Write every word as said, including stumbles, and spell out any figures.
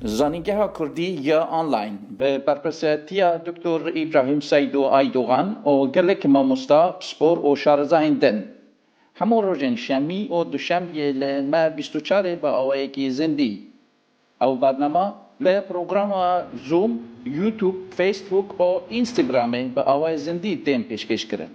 Zanîngeha Kurdî ya online bi berpirsiyatiya Doktor Îbrahîm Seydo Aydogan û gelek mamosta, pispor û şarezayên din. Hemû rojên şemî û duşembiyê li me bîst û çarê bi awayekî zindî. Ew bernama li programa Zoom, YouTube, Facebook û Instagramê bi awayê zindî tên pêşkêşkirin.